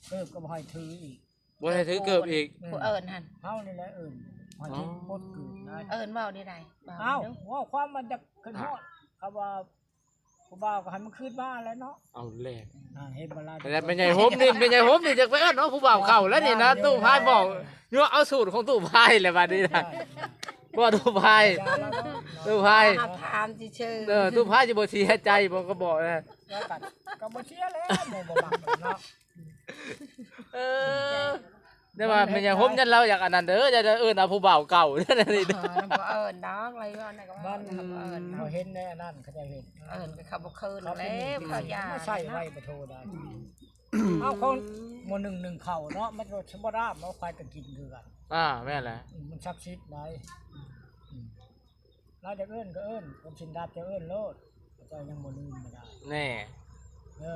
ເກີບກໍບໍ່ໃຫ້ຖືອີກ ບໍ່ໃຫ້ຖືເກີບອີກ. ຜູ້ເອີ້ນຫັ້ນ ເຮົານີ້ແຫຼະເອີ້ນ ໃຫ້ຖືກົດເກີບນະ. ເອີ້ນເວົ້າແນວໃດ? ເວົ້າ ເອົ້າ ເວົ້າຄວາມມັນຈະຂຶ້ນຮອດ ຄຳວ່າຜູ້ບ່າວກໍໃຫ້ມັນຄືນມາແຫຼະເນາະ. ເອົາແຫຼະ ອ່າ ເຫັນບໍ່ລະ? ແຕ່ແມ່ໃຫຍ່ຫົມນີ້ ແມ່ໃຫຍ່ຫົມນີ້ຈະໄປເອີ້ນເອົາຜູ້ບ່າວເຂົ້າແລ້ວນີ້ນະ. ຕູ້ພາຍບອກ ຍົວະເອົາສູດຂອງຕູ້ພາຍແຫຼະບາດນີ້ນະ. ບໍ່ ຕູ້ພາຍ ຕູ້ພາຍ ຖາມຊື່ໆ ເອີ ຕູ້ພາຍຊິບໍ່ເສຍໃຈບໍ່ ກໍບອກນະ. ກໍ ກໍບໍ່ເສຍແລ້ວ ບໍ່ ບໍ່ມັກເນາະ. ເອີ ແຕ່ວ່າແມ່ໃຫຍ່ຫົມຍັນລາວຢາກອັນນັ້ນເດີ ຢ່າໄດ້ເອີ້ນເອົາຜູ້ບ່າວເກົ່າເດີ. ບໍ່ເອີ້ນດອກ ລາວຢູ່ອັນນັ້ນກໍບໍ່ເອີ້ນ ເຮົາເຫັນໃນອັນນັ້ນ ເຂົາເຈົ້າເຫັນ ເອີ້ນກໍເຂົາບໍ່ຄືນແລ້ວ ເຂົາຢ້ານ ມາໃສ່ໄວ້ປະໂທດາ. ເອົາຂອງໝໍ່ໜຶ່ງໜຶ່ງເຂົ້າເນາະ ມັນກໍບໍ່ດ້າມເນາະ ໃຜກໍກິນຄືກັນ. ອ່າ ແມ່ນແຫຼະ ມັນສັກສິດໄດ໋. ລາວຈະເອີ້ນກໍເອີ້ນ ຄົນຊິນດັດຈະເອີ້ນໂລດ ເຈົ້າຍັງບໍ່ລືມບໍ່ໄດ້. ແນ່ ເອີ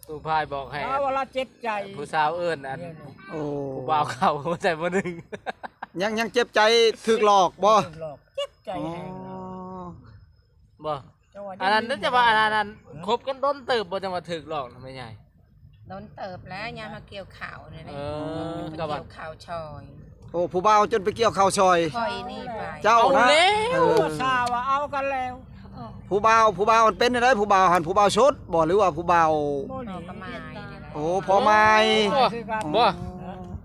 ຕູ້ພາຍບອກໃຫ້ ລາວວ່າລາວເຈັບໃຈ ຜູ້ສາວເອີ້ນອັນ ໂອ້ ຜູ້ບ່າວເກົ່າໃສ່ບໍ່ໜຶ່ງ ຍັງ ຍັງເຈັບໃຈຖືກຫຼອກບໍ່? ຖືກຫຼອກ ເຈັບໃຈແຮງ. ອໍ ບໍ່ ອັນນັ້ນຈະວ່າອັນນັ້ນ ອັນຄົບກັນດົນເຕີບບໍ່ ຈັ່ງວ່າຖືກຫຼອກນະແມ່ໃຫຍ່? ດົນເຕີບແລ້ວ ຍາມມາກ່ຽວເຂົ້ານີ້ແຫຼະ. ເອີ ໄປກ່ຽວເຂົ້າຊ່ອຍ. ໂອ້ ຜູ້ບ່າວຈົນໄປກ່ຽວເຂົ້າຊ່ອຍ. ຂ້ອຍນີ້ໄປ ເຈົ້ານະ. ເອົາແລ້ວ ເອີ ສາວວ່າເອົາກັນແລ້ວ. ຜູ້ບ່າວ ຜູ້ບ່າວມັນເປັນຈັ່ງໃດ? ຜູ້ບ່າວຫັ້ນ ຜູ້ບ່າວໂສດບໍ່ ຫຼືວ່າຜູ້ບ່າວ? ພໍ່ໝາຍນີ້ແຫຼະ. ໂອ້ ພໍ່ໝາຍ. ບໍ່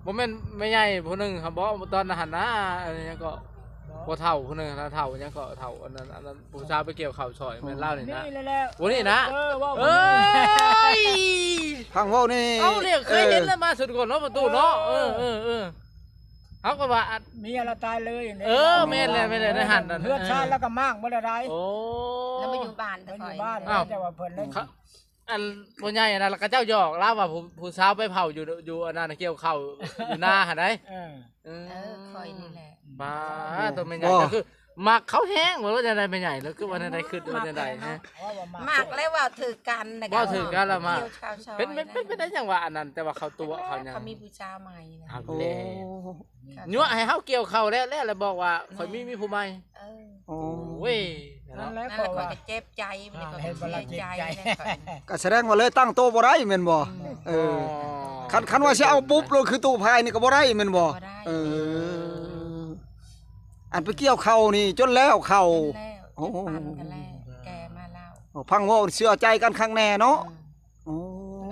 ບໍ່ແມ່ນແມ່ໃຫຍ່ຜູ້ໜຶ່ງຫັ້ນບໍ່ ຕອນນັ້ນຫັ້ນນະ ອັນຫຍັງກໍ ບໍ່ ບໍ່ເຖົ້າຜູ້ໜຶ່ງນະ ເຖົ້າຫຍັງກໍ ເຖົ້າອັນນັ້ນ ອັນນັ້ນ ຜູ້ສາວໄປກ່ຽວເຂົ້າຊ່ອຍ ແມ່ນລາວນີ້ນະ. ນີ້ແຫຼະ ໂອ້ ນີ້ນະ. ເອີ ເວົ້າ ເອີຍ ຟັງເວົ້ານີ້ ເອົາເລີຍ ເຄີຍເຫັນແລ້ວ ມາສຸດກ່ອນເນາະ ປະຕູເນາະ. ເອີ ເອີ ເອີ ເຮົາກໍວ່າ ເມຍລາວຕາຍເລີຍ. ເອີ ແມ່ນແຫຼະ ແມ່ນແຫຼະ ໃນຫັ້ນນະ ເຮືອນຊານລາວກໍມ້າງໝົດແລ້ວໄດ໋. ໂອ້ ລາວມາຢູ່ບ້ານແຕ່ຂ້ອຍ ມາຢູ່ບ້ານ. ເຈົ້າວ່າເພິ່ນ ອັນຜູ້ໃຫຍ່ນັ້ນລະ ເຂົາເຈົ້າຫຍອກລາວວ່າ ຜູ້ ຜູ້ສາວໄປເຜົາຢູ່ ຢູ່ອັນນັ້ນ ກ່ຽວເຂົ້າຢູ່ນາຫັ້ນໃດ໋. ເອີ ເອີ ເອີ ຂ້ອຍນີ້ແຫຼະ. ປ້າ ໂຕແມ່ໃຫຍ່ກໍຄືມັກເຂົາແຮງ ບໍ່ຮູ້ຈັ່ງໃດແມ່ໃຫຍ່ ຫຼືຄືວ່າແນວໃດ ຄິດວ່າແນວໃດນະ? ມັກແລ້ວ ເວົ້າຖືກກັນນະ ເວົ້າຖືກກັນລະມາ ເປັນ ເປັນ ເປັນໄດ້ຫຍັງວ່າອັນນັ້ນ ແຕ່ວ່າເຂົາຕົວະເຂົາຫຍັງ ເຂົາມີຜູ້ສາວໃໝ່ນະ. ໂອ້ ຍົວະໃຫ້ເຮົາກ່ຽວເຂົ້າແລ້ວ ແລ້ວ ແລ້ວບອກວ່າ ຂ້ອຍມີ ມີຜູ້ໃໝ່. ເອີ ໂອ້ຍ ນັ້ນແຫຼະ ຂ້ອຍກໍເຈັບໃຈ ມັນກໍເສຍໃຈ. ກໍສະແດງວ່າເລີຍຕັ້ງໂຕບໍ່ໄດ້ແມ່ນບໍ່? ເອີ ຄັນ ຄັນວ່າຊິເອົາປຸບໂລດຄືຕູ້ພາຍນີ້ກໍບໍ່ໄດ້ແມ່ນບໍ່? ບໍ່ໄດ້. ເອີ ອັນໄປກ່ຽວເຂົ້ານີ້ຈົນແລ້ວເຂົ້າ. ໂອ້ ເກັບປັນກັນແລ້ວ ແກ່ມາແລ້ວ. ໂອ້ ພັງເວົ້າເຊື່ອໃຈກັນຄັກແນ່ເນາະ. ໂອ້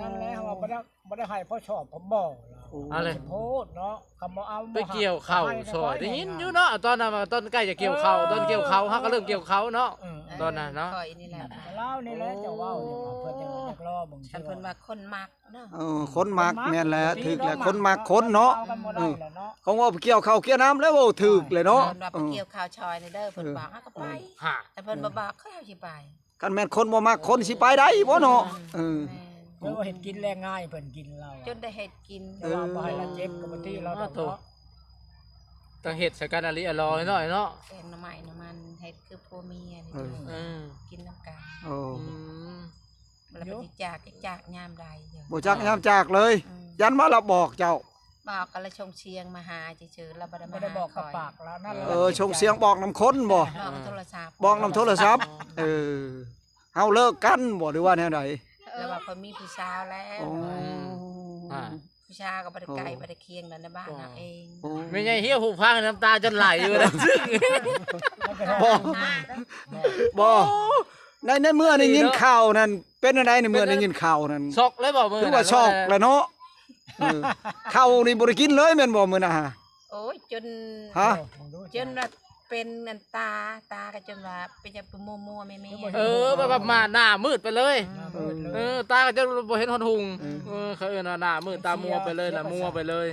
ນັ້ນແຫຼະ ເຮົາບໍ່ໄດ້ ບໍ່ໄດ້ໃຫ້ພໍຊອບພໍບໍ່ລະ. ໂອ້ ເອົາເລີຍ ໂພດເນາະ ຄຳບໍ່ເອົາ ໄປກ່ຽວເຂົ້າຊ່ອຍ ໄດ້ຍິນຢູ່ເນາະ ຕອນນັ້ນວ່າຕອນໃກ້ຈະກ່ຽວເຂົ້າ ເອີ ຕອນກ່ຽວເຂົ້າ ເຮົາກໍເລີ່ມກ່ຽວເຂົ້າເນາະ. ເອີ ຕອນນັ້ນເນາະ ຂ້ອຍນີ້ແຫຼະ ລາວນີ້ແຫຼະ ເຈົ້າເວົ້ານີ້ ເພິ່ນຈັ່ງຢາກລໍເບິ່ງ ຄັນເພິ່ນວ່າຄົນມັກເນາະ. ເອີ ຄົນມັກ ແມ່ນແຫຼະ ຖືກແຫຼະ ຄົນມັກຄົນເນາະ. ເອີ ເຂົາເວົ້າໄປກ່ຽວເຂົ້າກ່ຽວນ້ຳແລ້ວ ເວົ້າຖືກແຫຼະເນາະ. ເພິ່ນວ່າໄປກ່ຽວເຂົ້າຊ່ອຍນີ້ເດີ ເພິ່ນບອກ ເຮົາກໍໄປ ແຕ່ເພິ່ນບໍ່ບອກ ເຮົາຊິໄປ. ຄັນແມ່ນຄົນບໍ່ມັກຄົນຊິໄປໄດ້ບໍ່ເນາະ? ເອີ ແມ່ນ ເອີ ເຮັດກິນແລງງາຍເພິ່ນກິນລາວ ຈົນໄດ້ເຮັດກິນ ແຕ່ວ່າບໍ່ໃຫ້ລາວເຈັບກໍບໍ່ຕິລາວດອກເນາະ. ຕ້ອງເຮັດໃສ່ກັນອະລິອະລໍເນາະ ເນາະ ແກງໜໍ່ໄມ້ໜໍ່ມັນ ເຮັດຄືຜົວເມຍນີ້ ເອີ ເອີ ກິນນຳກັນ. ໂອ້ ອືມ ແລ້ວບໍ່ຈັກຈາກ ຈັກຈາກຍາມໃດ ບໍ່ຈັກຍາມຈາກເລີຍ. ເອີ ຢ້ານວ່າລາວບອກເຈົ້າ ບອກກັນລະ ສົ່ງສຽງມາຫາຊື່ໆ ລາວບໍ່ໄດ້ມາ ບໍ່ໄດ້ບອກກັບປາກລາວນັ້ນ. ເອີ ສົ່ງສຽງບອກນຳຄົນບໍ່? ບອກນຳໂທລະສັບ ບອກນຳໂທລະສັບ. ເອີ ເຮົາເລີກກັນບໍ່ ຫຼືວ່າແນວໃດ? ລາວວ່າຂ້ອຍມີຜູ້ສາວແລ້ວ. ໂອ້ ອ່າ ຜູ້ສາວກໍບໍ່ໄດ້ໄກ ໂອ້ ບໍ່ໄດ້ຄຽງ ໃນບ້ານເຮົາເອງ. ໂອ້ ແມ່ໃຫຍ່ຮຽວຫູຟັງ ນ້ຳຕາຈົນໄຫຼຢູ່ນະ. ບໍ່ ບໍ່ ໃນ ໃນເມື່ອໄດ້ຍິນຂ່າວນັ້ນ ເປັນຈັ່ງໃດໃນເມື່ອໄດ້ຍິນຂ່າວນັ້ນ? ຊັອກເລີຍບໍ່? ຄືວ່າຊັອກແລ້ວເນາະ. ເອີ ເຂົ້ານີ້ບໍ່ໄດ້ກິນເລີຍແມ່ນບໍ່ມື້ນັ້ນ? ໂອ້ຍ ຈົນ ຮະ ຈົນວ່າເປັນອັນຕາ ຕາກໍຈົນວ່າເປັນຫຍັງ ເປັນມົວໆແມ່ໆ. ເອີ ແບບວ່າໜ້າມືດໄປເລີຍ. ເອີ ຕາກໍຈົນບໍ່ເຫັນຮອດຮຸ່ງ. ເອີ ເຂົາເອີ້ນວ່າໜ້າມືດຕາມົວໄປເລີຍ ໜ້າມົວໄປເລີຍ.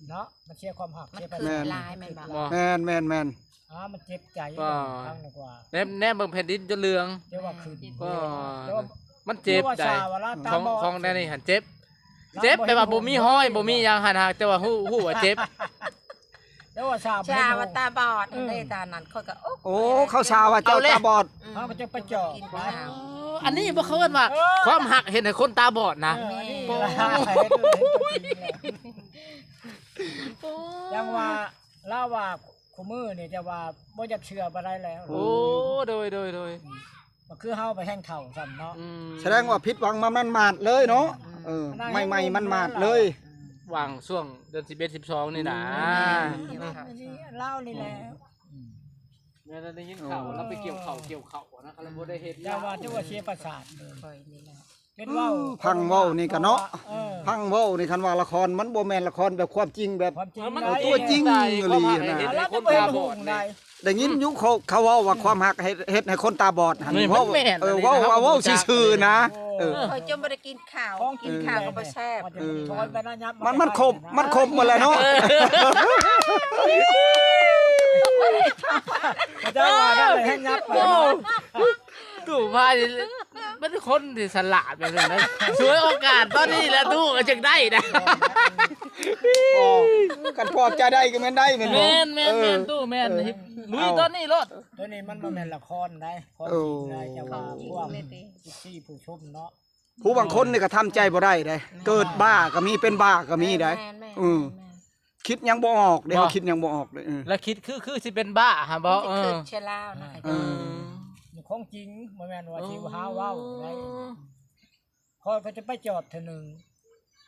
ເນາະ ມັນເສຍຄວາມຮັກ ມັນ ເສຍໄປ ຄືນຫຼາຍແມ່ນບໍ່? ບໍ່ ແມ່ນໆໆ. ອ່າ ມັນເຈັບໃຈ ຟັງດີກວ່າ ແນມ ແນມເບິ່ງແຜ່ນດິນຈົນເຫຼືອງ ແຕ່ວ່າຄືນ ມັນເຈັບໃດ໋ ຂອງ ຂອງແນວນີ້ຫັ້ນເຈັບ ເຈັບແບບວ່າບໍ່ມີຮອຍ ບໍ່ມີຫຍັງຫັ້ນຫາກ ແຕ່ວ່າຮູ້ ຮູ້ວ່າເຈັບ. ແຕ່ວ່າຊາ ຊາວ່າຕາບອດ ເອີ ເດ້ ຕານັ້ນຂ້ອຍກໍ ໂອ້ ເຂົາຊາວ່າເຈົ້າຕາບອດ ເຮົາກໍຈະໄປເຈາະ. ອັນນີ້ບໍ່ ເຂົາເອີ້ນວ່າ ເອີ ຄວາມຮັກເຮັດໃຫ້ຄົນຕາບອດນະ. ເອີ ນີ້ ໂອ້ ຈັ່ງວ່າ ລາວວ່າ ຄູ່ມື້ນີ້ຈະວ່າບໍ່ຢາກເຊື່ອປານໃດແລ້ວ. ໂອ້ ໂດຍ ໂດຍ ໂດຍ ອືມ ກໍຄືເຮົາໄປແຮ່ງເຂົ້າຊ້ຳເນາະ ອືມ ສະແດງວ່າຜິດຫວັງມາມັນມາດເລີຍເນາະ ອືມ ເອີ ໃໝ່ໆມັນມາດເລີຍ ອືມ ຫວ່າງຊ່ວງເດືອນສິບເອັດ ສິບສອງນີ້ນະ ອືມ ອັນນີ້ລາວນີ້ແຫຼະ ອືມ ແມ່ນໄດ້ຍິນຂ່າວ ເອີ ລາວໄປກ່ຽວເຂົ້າ ກ່ຽວເຂົ້ານະ ລາວບໍ່ໄດ້ເຮັດ ຢ່າວ່າ ຢ່າວ່າເສຍປະສາດເລີຍ ຂ້ອຍນີ້ແຫຼະ ເປັນເວົ້າ ເອີ ຟັງເວົ້ານີ້ກໍເນາະ ເອີ ຟັງເວົ້ານີ້ ຄັນວ່າລະຄອນ ມັນບໍ່ແມ່ນລະຄອນແບບຄວາມຈິງ ແບບ ຄວາມຈິງ ເອີ ຕົວຈິງອີ່ຫຼີຫັ້ນນະ ເຮັດໃຫ້ຄົນຕາບອດໄດ້ ໄດ້ຍິນຢູ່ເຂົາ ເຂົາເວົ້າວ່າຄວາມຮັກເຮັດ ເຮັດໃຫ້ຄົນຕາບອດຫັ້ນ ນີ້ມັນແມ່ນ ເອີ ອັນນີ້ ເວົ້າ ເວົ້າຊື່ໆນະ ເອີ ເອີ ຂ້ອຍຈົນບໍ່ໄດ້ກິນ ຂ້າວ ຂອງກິນ ກິນຂ້າວກໍບໍ່ແຊບ ເອີ ມັນ ມັນຄົບ ມັນຄົບໝົດແລ້ວເນາະ ເອີ ເຈົ້າວ່າໄດ້ແຮງຍັບ ໂອ້ ຕູ້ພາຍ ມັນຄົນທີ່ສະຫຼາດແບບນັ້ນນະ ສວຍໂອກາດຕອນນີ້ແຫຼະຕູ້ ຈັ່ງໄດ້ນະ ອໍ ຄັນປອບໃຈໄດ້ກໍແມ່ນໄດ້ແມ່ນບໍ່ ແມ່ນ ແມ່ນ ເອີ ແມ່ນຕູ້ ແມ່ນ ເອີ ລຸຍຕອນນີ້ໂລດ ຕົວນີ້ມັນບໍ່ແມ່ນລະຄອນໃດ ຂອງ ໂອ້ ຈິງໃດ ເຈົ້າວ່າພວກເອັຟຊີຜູ້ຊົມເນາະ ຜູ້ບາງຄົນນີ້ກໍທຳໃຈບໍ່ໄດ້ເດ້ ເກີດບ້າກໍມີ ເປັນບ້າກໍມີໄດ໋ ແມ່ນໆ ອືມ ແມ່ນໆ ຄິດຫຍັງບໍ່ອອກເດ້ ບໍ່ ເຮົາຄິດຫຍັງບໍ່ອອກເດ້ ເອີ ແລ້ວຄິດຄື ຄືຊິເປັນບ້າຫັ້ນບໍ່ ມັນຊິ ເອີ ຄິດເຊື່ອລາວນະ ເອີ ຂອງຈິງ ບໍ່ແມ່ນວ່າຊິຫາເວົ້າໄດ້ ໂອ້ ຂ້ອຍກໍຈະໄປຈອບເທື່ອໜຶ່ງ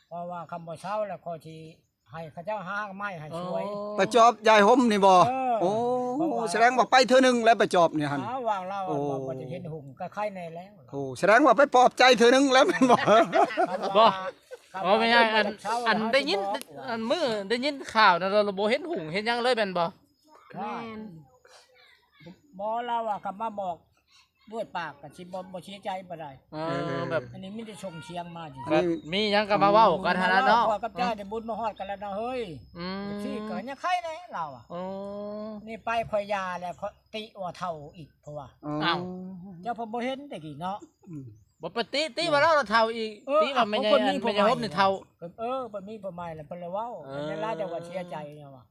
ເພາະວ່າຄັນບໍ່ເຊົາແລ້ວ ຂ້ອຍຊິໃຫ້ເຂົາເຈົ້າຫາໄມ້ໃຫ້ຊ່ວຍ ໂອ້ ໄປຈອບຢາຍຫົ່ມນີ້ບໍ່ ເອີ ໂອ້ ສະແດງວ່າໄປເທື່ອໜຶ່ງແລ້ວ ໄປຈອບນີ້ຫັ້ນ ອ້າວ ວ່າລາວ ໂອ້ ວ່າບໍ່ຈະເຫັນຫຸ່ງກໍໄຄແນ່ແລ້ວ ໂອ້ ສະແດງວ່າໄປປອບໃຈເທື່ອໜຶ່ງແລ້ວແມ່ນບໍ່ ບໍ່ ບໍ່ແມ່ນຫຍັງ ອັນ ອັນໄດ້ຍິນ ອັນມື້ໄດ້ຍິນຂ່າວນະ ລາວບໍ່ເຫັນຫຸ່ງເຫັນຫຍັງເລີຍແມ່ນບໍ່ ແມ່ນ ບໍ່ ລາວວ່າກັບມາບອກດ້ວຍປາກກໍຊິບໍ່ ບໍ່ເສຍໃຈປານໃດ ເອີ ເອີ ແບບ ອັນນີ້ມີແຕ່ສົ່ງສຽງມາ ອັນນີ້ມີຫຍັງກໍມາເວົ້າກັນຫັ້ນນະເນາະ ເອີ ກັບເຈົ້າໄດ້ບຸນມາຮອດກັນແລ້ວນະເຮີ້ຍ ອືມ ທີ່ກໍຍັງໄຄແນ່ລາວ ໂອ້ ນີ້ໄປຂ້ອຍຢ່າແລ້ວ ຂ້ອຍຕິວ່າເຖົ້າອີກ ເພາະວ່າ ອໍ ອ້າວ ເຈົ້າເພິ່ນບໍ່ເຫັນແຕ່ກີ້ເນາະ ອືມ ບໍ່ປະຕິ ຕິວ່າລາວເຖົ້າອີກ ເອີ ຕິວ່າແມ່ໃຫຍ່ ແມ່ໃຫຍ່ຫົ່ມນີ້ເຖົ້າ ເອີ ເພິ່ນມີຜົວໃໝ່ແລ້ວ ເພິ່ນເລີຍເວົ້າ ເອີ ແມ່ນລາວຈະວ່າເສຍໃຈຫຍັງວະ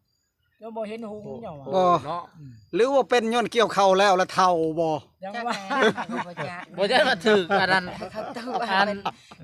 ເຈົ້າບໍ່ເຫັນຫຸ່ງຫຍັງວະ ບໍ່ເນາະ ອືມ ຫຼືວ່າເປັນຍ້ອນກ່ຽວເຂົ້າແລ້ວລະເຖົ້າບໍ່ ຍັງວ່າ ບໍ່ຈັກ ບໍ່ຈັກວ່າຖືກອັນນັ້ນ ເຂົາຕົວະ ອັນ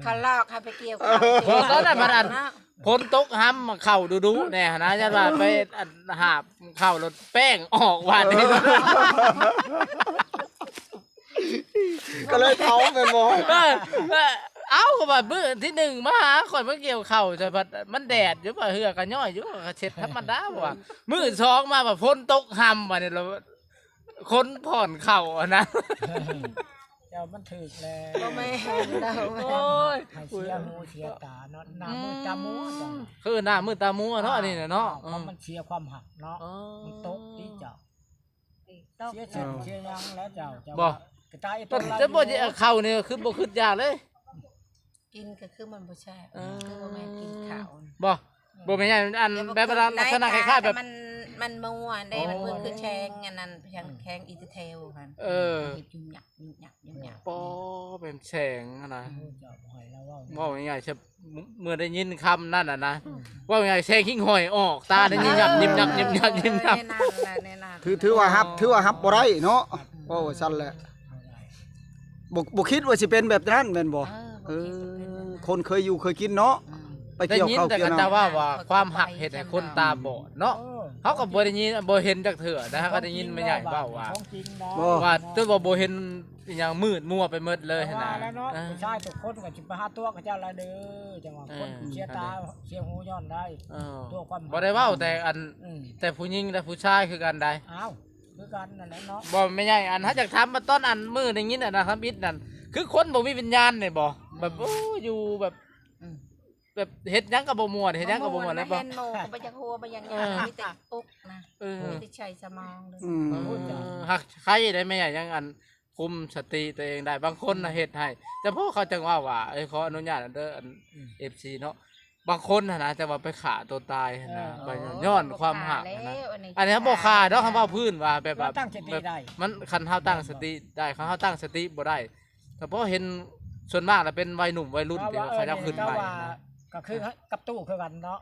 ເຂົາຫຼອກໃຫ້ໄປກ່ຽວເຂົ້າ ບໍ່ ຕອນນັ້ນມັນອັນ ເນາະ ຝົນຕົກຫ້ຳເຂົ້າດຸໆແນ່ຫັ້ນນະ ຢ້ານວ່າໄປອັນຫາບເຂົ້າລົດແປ້ງອອກຫວານນີ້ ເອີ ກໍເລີຍເຜົາແມ່ນບໍ່ ເອີ ເອີ ເອົ້າ ກໍວ່າມື້ທີໜຶ່ງມາຫາຂ້ອຍມາກ່ຽວເຂົ້າ ແຕ່ພັດມັນແດດຢູ່ ວ່າເຫື່ອກໍຍ້ອຍຢູ່ ກໍເຊັດທຳມະດາ ວ່າມື້ສອງມາວ່າຝົນຕົກຫ້ຳ ບາດນີ້ລະຄົນຜ່ອນເຂົ້າຫັ້ນນະ ເຈົ້າມັນຖືກແລ້ວ ບໍ່ແມ່ນດອກ ໂອ້ຍ ໃຫ້ເສຍຫູເສຍຕາເນາະ ໜ້າມືດຕາມົວ ອືມ ເຈົ້າ ຄືໜ້າມືດຕາມົວເນາະ ອ່າ ອັນນີ້ນະເນາະ ເພາະມັນເສຍຄວາມຮັກເນາະ ເອີ ມັນຕົກຕິເຈົ້າ ເສຍເສຍຫຍັງແລ້ວເຈົ້າ ເຈົ້າ ບໍ່ ວ່າກະຕ່າຍ ແຕ່ບໍ່ເຂົ້ານີ້ຄືບໍ່ຄິດຢາກເລີຍ ກິນກໍຄືມັນບໍ່ແຊບ ເອີ ຄືບໍ່ແມ່ນກິນເຂົ້າ ບໍ່ ບໍ່ແມ່ນຫຍັງ ອັນແບບວ່າລັກສະນະຄ້າຍໆແບບ ມັນ ມັນມົວເດ້ ມັນຄືແຂງອັນນັ້ນ ແຂງ ແຂງອີເຕີເທວຫັ້ນ ເອີ ເຮັດຫຍຸ້ງຫຍັກ ຫຍຸ້ງຫຍັກ ຫຍຸ້ງຫຍັກ ປໍ ເປັນແສງຫັ້ນນະ ເຈົ້າບໍ່ໃຫ້ລາວເວົ້າ ເວົ້າງ່າຍໆ ເມື່ອ ເມື່ອໄດ້ຍິນຄຳນັ້ນນະນະ ອືມ ເວົ້າງ່າຍໆ ແສງຫິ້ງຫ້ອຍອອກ ຕາໄດ້ຍິບຍັບ ຍິບຍັບ ຍິບຍັບ ຍິບຍັບ ເອີ ແນວນັ້ນແຫຼະ ແນວນັ້ນ ຖື ຖືວ່າຮັບ ຖືວ່າຮັບບໍ່ໄດ້ເນາະ ເອີ ເວົ້າວ່າຊັ້ນແຫຼະ ບໍ່ ບໍ່ຄິດວ່າຊິເປັນແບບນັ້ນແມ່ນບໍ່ ເອີ ບໍ່ຄິດວ່າເປັນແບບນັ້ນ ເອີ ຄົນເຄີຍຢູ່ເຄີຍກິນເນາະ ອືມ ໄປກ່ຽວເຂົ້າ ໄດ້ຍິນແຕ່ເຂົາເຈົ້າເວົ້າວ່າຄວາມຮັກເຮັດໃຫ້ຄົນຕາບອດເນາະ ເອີ ເຮົາກໍບໍ່ໄດ້ຍິນ ບໍ່ເຫັນຈັກເທື່ອ ແຕ່ເຮົາກໍໄດ້ຍິນແມ່ໃຫຍ່ເວົ້າວ່າ ຂອງຈິງເນາະ ວ່າ ແຕ່ວ່າບໍ່ເຫັນອີຫຍັງມືດມົວໄປໝົດເລີຍຫັ້ນນະ ວ່າແລ້ວເນາະ ເອີ ຜູ້ຊາຍທຸກຄົນກໍຊິໄປຫາຕົວະເຂົາເຈົ້າລະເດີ ຈັ່ງວ່າ ເອີ ຄົນເສຍຕາເສຍຫູຍ້ອນໄດ້ ເອີ ຕົວະຄວາມ ບໍ່ໄດ້ເວົ້າແຕ່ອັນ ອືມ ແຕ່ຜູ້ຍິງແລະຜູ້ຊາຍຄືກັນໃດ ອ້າວ ຄືກັນນັ້ນແຫຼະເນາະ ບໍ່ແມ່ໃຫຍ່ ອັນ ເຮົາຢາກຖາມວ່າຕອນອັນມື້ໄດ້ຍິນອັນນະທຳອິດນັ້ນ ຄືຄົນບໍ່ມີວິນຍານນີ້ບໍ່ ແບບ ອືມ ໂອ້ ຢູ່ແບບ ອືມ ແບບເຮັດຫຍັງກໍບໍ່ມ່ວນ ເຮັດຫຍັງກໍບໍ່ມ່ວນ ແລ້ວບໍ່ ເຫັນໝູກໍບໍ່ຢາກຫົວບໍ່ຢາກຫຍັງ ເອີ ມີແຕ່ອຸກນະ ເອີ ມີແຕ່ໃຊ້ສະໝອງເດີ ອືມ ເອີ ຮັກໃຄໄດ້ແມ່ໃຫຍ່ ຍັງອັນ ຄຸມສະຕິຕົວເອງໄດ້ ບາງຄົນນະເຮັດໃຫ້ ແຕ່ພໍເຂົາຈັ່ງເວົ້າວ່າ ເອີ ຂໍອະນຸຍາດເດີ ອັນ ອືມ ເອັຟຊີເນາະ ບາງຄົນຫັ້ນນະ ແຕ່ວ່າໄປຂ້າຕົວຕາຍຫັ້ນນະ ເອີ ໄປຍ້ອນຄວາມຮັກຫັ້ນນະ ເອີ ອັນນີ້ເຮົາບໍ່ຂ້າດອກ ເຮົາເວົ້າພື້ນວ່າແບບວ່າ ຕັ້ງສະຕິໄດ້ ມັນ ຄັນເຮົາຕັ້ງສະຕິໄດ້ ຄັນເຮົາຕັ້ງສະຕິບໍ່ໄດ້ ແຕ່ພໍເຫັນ ສ່ວນມາກລະເປັນໄວໜຸ່ມໄວລຸ້ນທີ່ເຂົາເຈົ້າຂຶ້ນໃໝ່ນະ ກໍຄືກັບຕູ້ຄືກັນເນາະ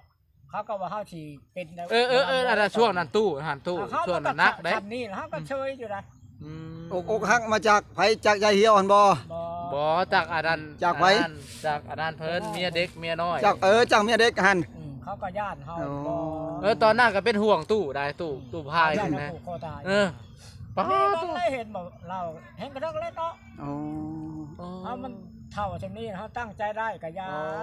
ເຂົາກໍວ່າເຮົາຊິເປັນ ເອີ ເອີ ເອີ ອັນນັ້ນຊ່ວງນັ້ນຕູ້ຫັ້ນຕູ້ ຊ່ວງນັ້ນໜັກເດ້ ຊ່ຳນີ້ເຮົາກໍເຊີຍຢູ່ນະ ອືມ ອົກ ອົກຫັກມາຈາກໃຜ ຈາກຍາຍຫ່ຽວຫັ້ນບໍ່ ບໍ່ ຈາກອັນນັ້ນ ຈາກໃຜ ອັນນັ້ນ ຈາກອັນນັ້ນເພິ່ນ ເມຍເດັກເມຍນ້ອຍ ຈາກ ເອີ ຈາກເມຍເດັກຫັ້ນ ອືມ ເຂົາກໍຢ້ານເຮົາ ອໍ ບໍ່ ເອີ ຕອນນັ້ນກໍເປັນຫ່ວງຕູ້ໄດ໋ ຕູ້ ຕູ້ພາຍຫັ້ນນະ ເອີ ປາດ ນີ້ບໍ່ໄດ້ເຫັນບໍ່ລາວ ແຮງກະດອກແລ້ວເນາະ. ອໍ ເຮົາມັນເຖົ້າຊ່ຳນີ້ ເຮົາຕັ້ງໃຈໄດ້ກະຢ່າ ອໍ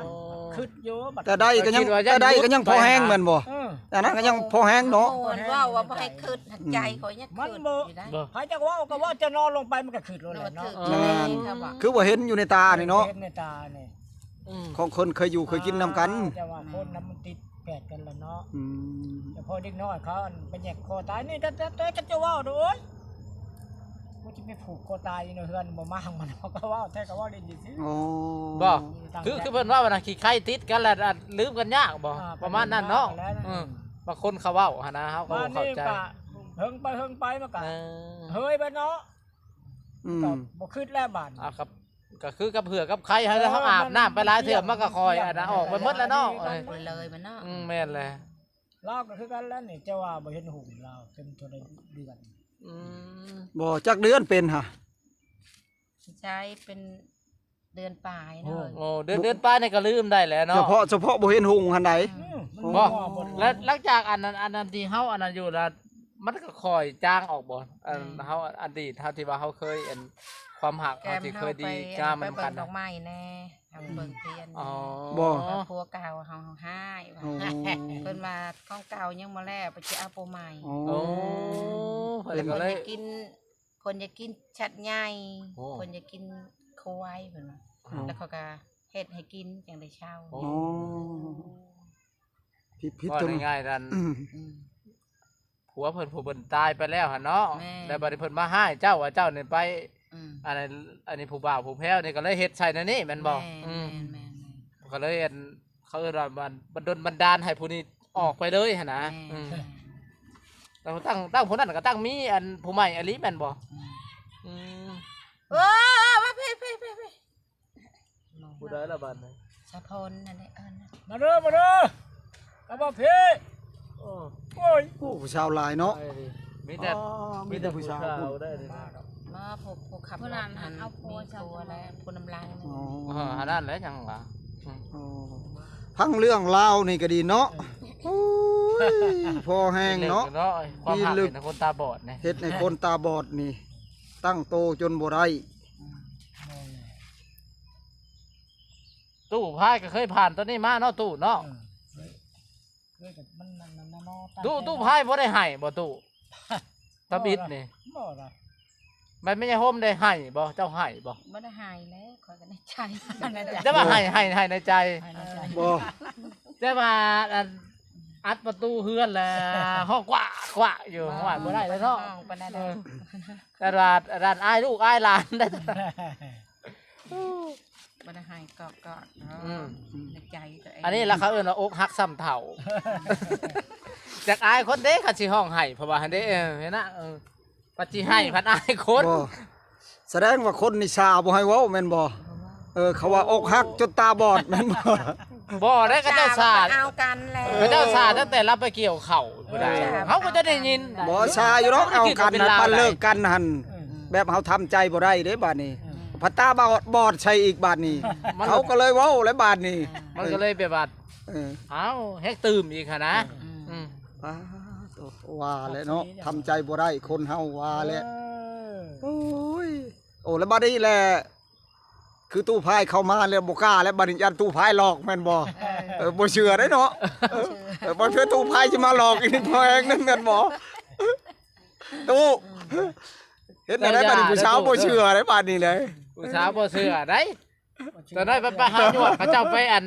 ຄິດຢູ່ບັດ ແຕ່ໄດ້ກະຍັງ ຄິດວ່າ ແຕ່ໄດ້ກະຍັງພໍແຮງແມ່ນບໍ່? ເອີ ອັນນັ້ນກະຍັງພໍແຮງເນາະ. ໂອ້ ເວົ້າວ່າບໍ່ໃຫ້ຄິດ ໃຈຂ້ອຍຍັງ ມັນບໍ່ ໃຜຈັກເວົ້າກະເວົ້າ ຈະນອນລົງໄປມັນກະຄິດໂລດແຫຼະເນາະ. ແມ່ນ ຄືວ່າເຫັນຢູ່ໃນຕານີ້ເນາະ ເຫັນໃນຕານີ້ ຂອງຄົນເຄີຍຢູ່ເຄີຍກິນນຳກັນ ແຕ່ວ່າຄົນນະມັນຕິດແປດກັນລະເນາະ. ອືມ ແຕ່ພໍເດັກນ້ອຍເຂົາອັນໄປແຫຍກຄໍຕາຍນີ້ ແຕ່ ແຕ່ ແຕ່ເຈົ້າເວົ້າເດີ ໂອ້ຍ ກູຈະໄປຜູກຄໍຕາຍຢູ່ໃນເຮືອນບໍ່ມາງມັນ ເຂົາກະເວົ້າ ແຕ່ກະເວົ້າຫຼິ້ນຊື່ໆ. ອໍ ບໍ່ ຄື ຄືເພິ່ນເວົ້ານະ ຂີ້ໄຄຕິດກັນລະ ອ່າ ລືມກັນຍາກບໍ່ ອ່າ ປະມານນັ້ນເນາະ. ເອີ ບາງຄົນເຂົາເວົ້າຫັ້ນນະ ເຮົາກະບໍ່ເຂົ້າໃຈ ບາດນີ້ກະເຫິງໄປເຫິງໄປມັນກະ ເອີ ເຮີຍໄປເນາະ. ອືມ ກະບໍ່ຄິດແລ້ວບາດນີ້ ອ່າ ກະ ກະຄືກັບເຫື່ອກັບໄຄ ເຮົາ ເອີ ເຮົາອາບນ້ຳໄປຫຼາຍເທື່ອ ມັນ ມັນກະຄ່ອຍອັນນັ້ນອອກໄປໝົດແລ້ວເນາະ. ເອີ ເລີຍໄປເນາະ. ອືມ ແມ່ນແຫຼະ ລາວກະຄືກັນແລ້ວນີ້ ເຈົ້າວ່າບໍ່ເຫັນຫຸງລາວເປັນເທົ່າໃດເດືອນ. ອືມ ບໍ່ ຈັກເດືອນເປັນຫະ? ໃຊ່ ເປັນເດືອນປາຍເນາະ. ໂອ້ ເດືອນ ເດືອນປາຍນີ້ກະລືມໄດ້ແລ້ວເນາະ ສະເພາະ ສະເພາະບໍ່ເຫັນຫຸງຫັ້ນໃດ. ອືມ ບໍ່ ແລະ ຫຼັງຈາກອັນນັ້ນ ອັນນັ້ນທີ່ເຮົາອັນນັ້ນຢູ່ລະ ມັນກະຄ່ອຍຈາງອອກບໍ່? ອັນ ແມ່ນ ເຮົາອະດີດ ເຮົາທີ່ວ່າເຮົາເຄີຍ ອັນ ຄວາມຮັກເຮົາທີ່ເຄີຍດີງາມນຳກັນ ເບິ່ງດອກໄມ້ແດ່ ເຮົາເບິ່ງທຽນ ອໍ ບໍ່ ຜົວເກົ່າເຮົາຮ້າຍວ່າ ໂອ້ ເພິ່ນວ່າຂອງເກົ່າຍັງບໍ່ແລ້ວ ໄປຊິເອົາຜົວໃໝ່. ໂອ້ ເພິ່ນກະເລີຍ ເພິ່ນຢາກກິນ ເພິ່ນຢາກກິນສັດໃຫຍ່ ໂອ້ ເພິ່ນຢາກກິນຄວາຍ ເພິ່ນວ່າ ແລ້ວເຂົາກະເຮັດໃຫ້ກິນຈັ່ງໄດ້ເຊົາ. ໂອ້ ຜິດ ຜິດ ເວົ້າງ່າຍໆນັ້ນ ອືມ ຜົວເພິ່ນ ຜູ້ເພິ່ນຕາຍໄປແລ້ວຫັ້ນເນາະ. ແມ່ນ ແລ້ວບາດນີ້ເພິ່ນມາຮ້າຍເຈົ້າວ່າເຈົ້ານີ້ໄປ ອືມ ອັນ ອັນນີ້ຜູ້ບ່າວຜູ້ແພ້ວນີ້ກະເລີຍເຮັດໃສ່ແນວນີ້ແມ່ນບໍ່? ແມ່ນ ອືມ ແມ່ນໆໆ ກະເລີຍອັນ ເຂົາເອີ້ນວ່າບັນ ບັນດົນບັນດານໃຫ້ຜູ້ນີ້ອອກໄປເລີຍຫັ້ນນະ. ແມ່ນ ອືມ ແລ້ວຕັ້ງ ຕັ້ງຜູ້ນັ້ນກະຕັ້ງມີອັນຜູ້ໃໝ່ອີ່ຫຼີແມ່ນບໍ່? ອືມ ອືມ ເອີ ມາພີ້ໆໆ ຜູ້ໃດລະບາດນີ້? ສາພອນນັ້ນແຫຼະ ເອີ້ນ ມາເດີ ມາເດີ ກັບມາພີ້. ໂອ້ ໂອ້ຍ ໂອ້ ຜູ້ສາວຫຼາຍເນາະ. ມີແຕ່ ອໍ ມີແຕ່ຜູ້ສາວ ຜູ້ສາວໄດ້ເດ ມາ ຜູ້ ຜູ້ຂັບລົດ ຜູ້ນຳຫຼັງ. ອໍ ອັນນັ້ນແຫຼະຍັງວ່າ ອືມ ອໍ ຟັງເລື່ອງລາວນີ້ກະດີເນາະ. ໂອ້ຍ ພໍແຮງເນາະ ຄວາມຮັກເຮັດໃຫ້ຄົນຕາບອດນີ້ ເຮັດໃຫ້ຄົນຕາບອດນີ້ ຕັ້ງໂຕຈົນບໍ່ໄດ້. ອືມ ຕູ້ພາຍກະເຄີຍຜ່ານໂຕນີ້ມາເນາະ ຕູ້ເນາະ. ເອີ ເຄີຍ ເຄີຍແຕ່ມັນ ມັນ ມັນ ຕູ້ ຕູ້ພາຍບໍ່ໄດ້ໄຫ້ບໍ່ຕູ້? ທຳອິດນີ້ ບໍ່ລະ ແມ່ນແມ່ໃຫຍ່ໂຮມໄດ້ໄຫ້ບໍ່? ເຈົ້າໄຫ້ບໍ່? ບໍ່ໄດ້ໄຫ້ແລ້ວ ຂ້ອຍກະໃນໃຈ ແຕ່ວ່າໄຫ້ ໄຫ້ ໄຫ້ໃນໃຈ ໄຫ້ໃນໃຈ ບໍ່ ແຕ່ວ່າອັນ ອັດປະຕູເຮືອນແລ້ວ ຮ້ອງກວ້າກວ້າຢູ່ ບໍ່ ຮ້ອງບໍ່ໄດ້ແລ້ວເນາະ ຮ້ອງປານໃດ ເອີ ແຕ່ວ່າອັນອ້າຍລູກອ້າຍຫຼານໄດ້ ບໍ່ໄດ້ໄຫ້ກອກໆ ອືມ ໃນໃຈຕົວເອງ. ອັນນີ້ລະເຂົາເອີ້ນວ່າອົກຫັກຊ້ຳເຖົ້າ ຈັກອາຍຄົນເດ້ ຄັນຊິຮ້ອງໄຫ້ ເພາະວ່າຫັ້ນເດ້ ເອີ ເຫັນນະ ເອີ ພັດຊິໄຫ້ພັດອາຍຄົນ. ບໍ່ ສະແດງວ່າຄົນນິຊາບໍ່ໃຫ້ເວົ້າແມ່ນບໍ່? ເອີ ເຂົາວ່າອົກຫັກຈົນຕາບອດແມ່ນບໍ່? ບໍ່ໄດ້ ເຂົາເຈົ້າສາ ເອົາກັນແລ້ວ ເຂົາເຈົ້າສາຕັ້ງແຕ່ລາວໄປກ່ຽວເຂົ້າພຸ້ນໃດ ເອີ ເຮົາກະຈະໄດ້ຍິນ. ບໍ່ ສາຢູ່ດອກ ເອົາກັນນະ ປານເລີກກັນຫັ້ນ ເອີ ແບບເຮົາທຳໃຈບໍ່ໄດ້ເດ້ບາດນີ້ ເອີ ພັດຕາບອດ ບອດໃສ່ອີກບາດນີ້ ມັນ ເຂົາກະເລີຍເວົ້າແລ້ວບາດນີ້ ມັນກະເລີຍແບບວ່າ ເອີ ເອົາ ແຮງຕື່ມອີກຫັ້ນນະ ອືມ ອືມ ປາດໂທ້ ວ່າແຫຼະເນາະ ທຳໃຈບໍ່ໄດ້ຄົນເຮົາວ່າແຫຼະ ເອີ ໂອ້ຍ ໂອ້ ແລ້ວບາດນີ້ແຫຼະ ຄືຕູ້ພາຍເຂົ້າມາແລ້ວບໍ່ກ້າແລ້ວ ບາດນີ້ຢ້ານຕູ້ພາຍຫຼອກແມ່ນບໍ່? ເອີ ເອີ ບໍ່ເຊື່ອໄດ້ເນາະ ເອີ ບໍ່ເຊື່ອຕູ້ພາຍຊິມາຫຼອກອີກ ພໍແຮງນັ້ນແມ່ນບໍ່? ຕູ້ ເຮັດແນວໃດບາດນີ້ ຜູ້ສາວບໍ່ເຊື່ອໄດ້ບາດນີ້ເດ້ ຜູ້ສາວບໍ່ເຊື່ອໄດ້. ຕອນນັ້ນໄປ ໄປຫາຍວດ ເຂົາເຈົ້າໄປອັນ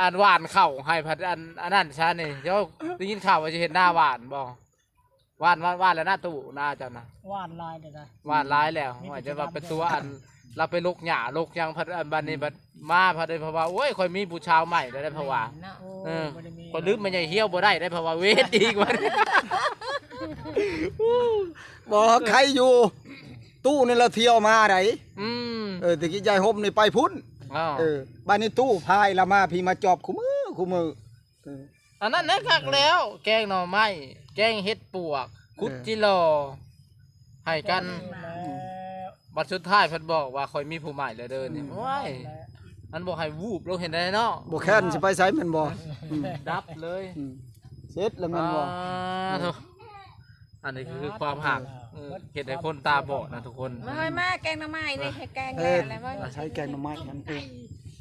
ອັນຫວ່ານເຂົ້າໃຫ້ພັດອັນ ອັນນັ້ນຊະນີ້ ເຈົ້າໄດ້ຍິນຂ່າວວ່າຊິເຮັດນາຫວ່ານບໍ່? ຫວ່ານ ຫວ່ານ ຫວ່ານແລ້ວນາຕູ້ນາເຈົ້ານະ ຫວ່ານຫຼາຍແລ້ວນະ ຫວ່ານຫຼາຍແລ້ວ ຫວ່ານຈົນວ່າເປັນຕົວອັນ ລາວໄປລົກຫຍ້າລົກຫຍັງພັດ ອັນບາດນີ້ ອືມ ບັດມາພັດໄດ້ ເພາະວ່າ ໂອ້ຍ ຂ້ອຍມີຜູ້ສາວໃໝ່ແລ້ວເດ້ ເພາະວ່າ ແມ່ນເນາະ ເອີ ໂອ້ ບໍ່ໄດ້ມີ ຂ້ອຍລືມແມ່ໃຫຍ່ຮຽວບໍ່ໄດ້ເດ້ ເພາະວ່າເວດອີກບັດ ບໍ່ ໄຄຢູ່ ຕູ້ນີ້ລະທ່ຽວມາໃດ ອືມ ເອີ ແຕ່ກີ້ຍາຍຫົ່ມນີ້ໄປພຸ້ນ ເອີ ບາດນີ້ຕູ້ພາຍລະມາພີ້ມາຈອບຄູ່ມື້ ຄູ່ມື້ ເອີ ອັນນັ້ນແຫຼະຄັກແລ້ວ ແກງໜໍ່ໄມ້ ແກງເຫັດປວກ ເອີ ຂຸດຈິລໍ ໃຫ້ກັນ ເອີ ບັດສຸດທ້າຍເພິ່ນບອກວ່າ ຂ້ອຍມີຜູ້ໃໝ່ແລ້ວເດີນີ້ ອືມ ໂອ້ຍ ມັນບໍ່ໃຫ້ວູບລົງເຫັນໄດ້ເນາະ ບໍ່ແຄ້ນຊິໄປໃສແມ່ນບໍ່? ອືມ ດັບເລີຍ ອືມ ເສັດແລ້ວແມ່ນບໍ່? ປາໂທ້ ອັນນີ້ຄືຄວາມຮັກ ເອີ ເຮັດໃຫ້ຄົນຕາບອດນະທຸກຄົນ. ມາເຮີ້ຍ ມາແກງໜໍ່ໄມ້ນີ້ ເຮັດແກງ ເອີ ແລ້ວ ມາໃຊ້ແກງໜໍ່ໄມ້ມັນ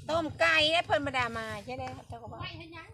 ຕົ້ມໄກ່ເດ້ ເພິ່ນບໍ່ໄດ້ມາ ໃຊ່ເດ້ ເຈົ້າກໍບອກ.